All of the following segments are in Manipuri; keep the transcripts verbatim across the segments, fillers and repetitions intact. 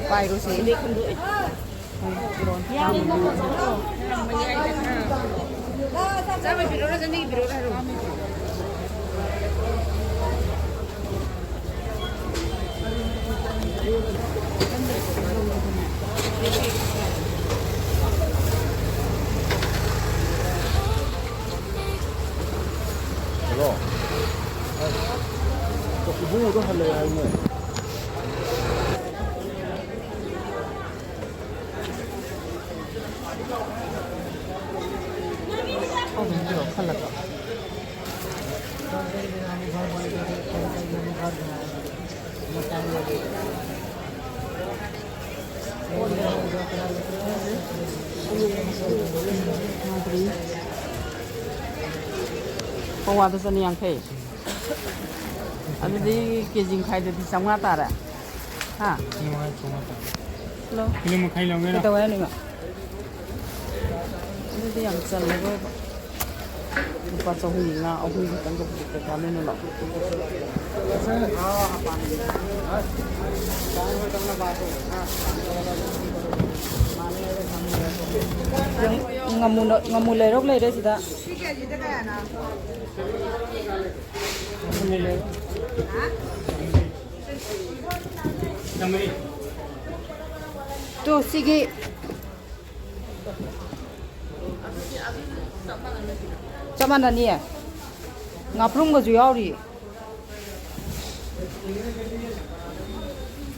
ꯄꯥꯏꯔꯣꯁꯦ꯫ ꯆꯥꯝꯃ ꯄꯤꯔꯛꯎꯔꯥ, ꯆꯅꯤꯒꯤ ꯄꯤꯔꯛꯎꯔꯥ ꯍꯥꯏꯔꯣ? ꯍꯜꯂꯣ꯫ ꯏꯕꯨꯡꯉꯣꯗꯣ ꯍꯜꯂꯛꯑꯦ ꯍꯥꯏꯅꯦ꯫ ꯄꯋꯥꯗ ꯆꯅꯤ ꯌꯥꯡꯈꯩ꯫ ꯑꯗꯨꯗꯤ ꯀꯦꯖꯤ ꯃꯈꯥꯏꯗꯗꯤ ꯆꯥꯝꯃꯉꯥ ꯇꯥꯔꯦ꯫ ꯍꯥ? ꯆꯥꯝꯃꯉꯥ, ꯆꯥꯝꯃꯉꯥ ꯇꯥꯔꯦ꯫ ꯍꯜꯂꯣ꯫ ꯀꯤꯂꯣ ꯃꯈꯥꯏ ꯂꯧꯒꯦꯔꯥ? ꯀꯩꯗꯧꯋꯦ ꯍꯥꯏꯅꯣ ꯏꯃꯥ? ꯑꯗꯨꯗꯤ ꯌꯥꯝ ꯆꯜꯂꯔꯣꯏꯕ꯫ ꯂꯨꯄꯥ ꯆꯍꯨꯝ ꯉꯥ ꯑꯍꯨꯝ ꯈꯛꯇꯪ ꯀꯩꯀꯥ ꯂꯣꯏꯅ ꯂꯥꯛꯑꯣ꯫ ꯉꯥꯃꯨ ꯂ-, ꯉꯥꯃꯨ ꯂꯩꯔꯣꯛ ꯂꯩꯔꯦ ꯁꯤꯗ꯫ ꯇꯨ, ꯁꯤꯒꯤ ꯆꯞ ꯃꯥꯟꯅꯅꯤꯌꯦ꯫ ꯉꯥꯄ꯭ꯔꯨꯝꯒꯁꯨ ꯌꯥꯎꯔꯤ꯫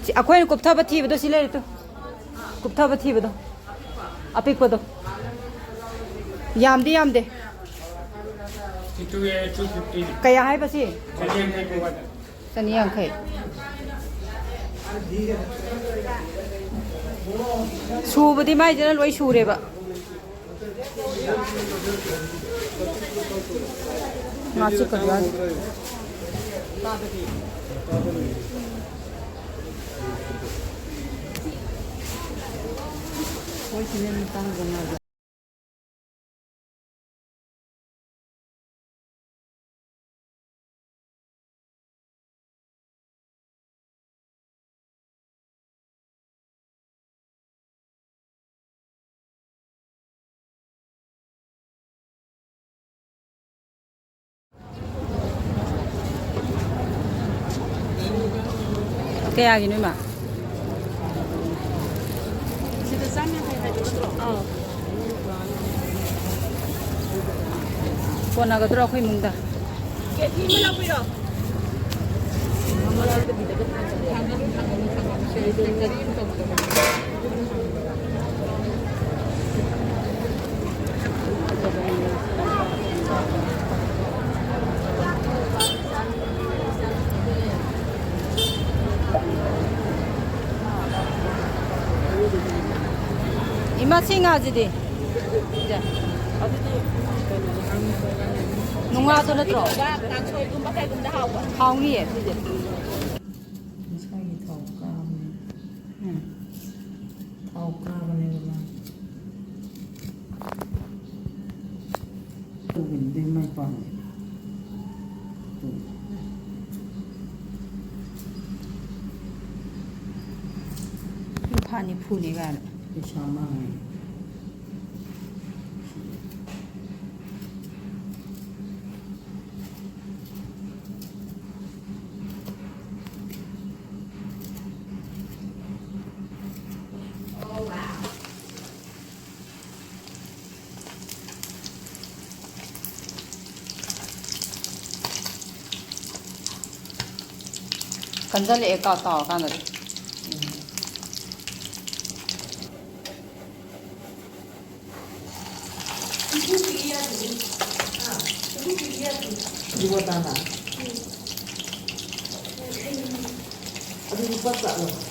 ꯁꯤ ꯑꯩꯈꯣꯏꯅ ꯀꯨꯞꯊꯕ ꯊꯤꯕꯗꯣ ꯁꯤ ꯂꯩꯔꯦ ꯇꯨ꯫ ꯀꯨꯞꯊꯕ ꯊꯤꯕꯗꯣ꯫ ꯑꯄꯤꯛꯄꯗꯣ꯫ ꯌꯥꯝꯗꯤ ꯌꯥꯝꯗꯦ꯫ ꯁꯤ ꯇꯨ ꯑꯦ ꯇꯨ ꯐꯤꯐꯇꯤ꯫ ꯀꯌꯥ ꯍꯥꯏꯕ ꯁꯤ? ꯆꯅꯤ ꯌꯥꯡꯈꯩ ꯄꯤꯕ꯫ ꯆꯅꯤ ꯌꯥꯡꯈꯩ꯫ ꯁꯨꯕꯗꯤ ꯃꯥꯏꯁꯤꯅ ꯂꯣꯏ ꯁꯨꯔꯦꯕ꯫ ꯉꯥꯆꯤꯛꯀꯁꯨ ꯌꯥꯎꯔꯤ꯫ ꯃꯣꯏꯁꯤꯅ ꯅꯤꯄꯥꯟꯒ ꯉꯥꯗ꯫ ꯀꯌꯥꯒꯤꯅꯣ, ꯏꯃꯥ? ꯁꯤꯗ ꯆꯥꯝ ꯌꯥꯡꯈꯩ ꯍꯥꯏꯕ ꯅꯠꯇ꯭ꯔꯣ? ꯑꯥꯎ꯫ ꯀꯣꯟꯅꯒꯗ꯭ꯔꯣ ꯑꯩꯈꯣꯏ ꯏꯃꯨꯡꯗ? ꯀꯦꯖꯤ ꯑꯃ ꯂꯧꯕꯤꯔꯣ꯫ ꯏꯃꯥ, ꯁꯤ ꯉꯥꯁꯤꯗꯤ? ꯁꯦ꯫ ꯅꯨꯡꯉꯥꯗꯣ ꯅꯠꯇ꯭ꯔꯣ? ꯀꯥꯡꯁꯣꯏꯒꯨꯝꯕ ꯀꯩꯒꯨꯝꯕꯗ ꯍꯥꯎꯕ꯫ ꯍꯥꯎꯅꯤꯌꯦ, ꯁꯤꯁꯦ꯫ ꯃꯁꯥꯒꯤ ꯊꯥꯎ ꯀꯥꯕꯅꯦ꯫ ꯎꯝ꯫ ꯊꯥꯎ ꯀꯥꯕꯅꯦꯕ ꯃꯥ꯫ ꯇꯧꯕꯤꯅꯦ ꯑꯗꯨ ꯃꯥꯏ ꯄꯥꯝꯃꯦ꯫ ꯂꯨꯄꯥ ꯅꯤꯐꯨꯅꯦ ꯀꯥꯏꯅ꯫ ꯄꯩꯁꯥ ꯃꯥꯡꯉꯦ꯫ ꯀꯟꯖꯜꯂꯛꯑꯦ, ꯀꯥ-, ꯇꯥꯎꯔꯀꯥꯟꯗꯗꯤ꯫ ꯖꯤꯕꯣꯇꯥꯅ? ꯑꯗꯨ ꯂꯨꯄꯥ ꯆꯥꯠꯂꯣ꯫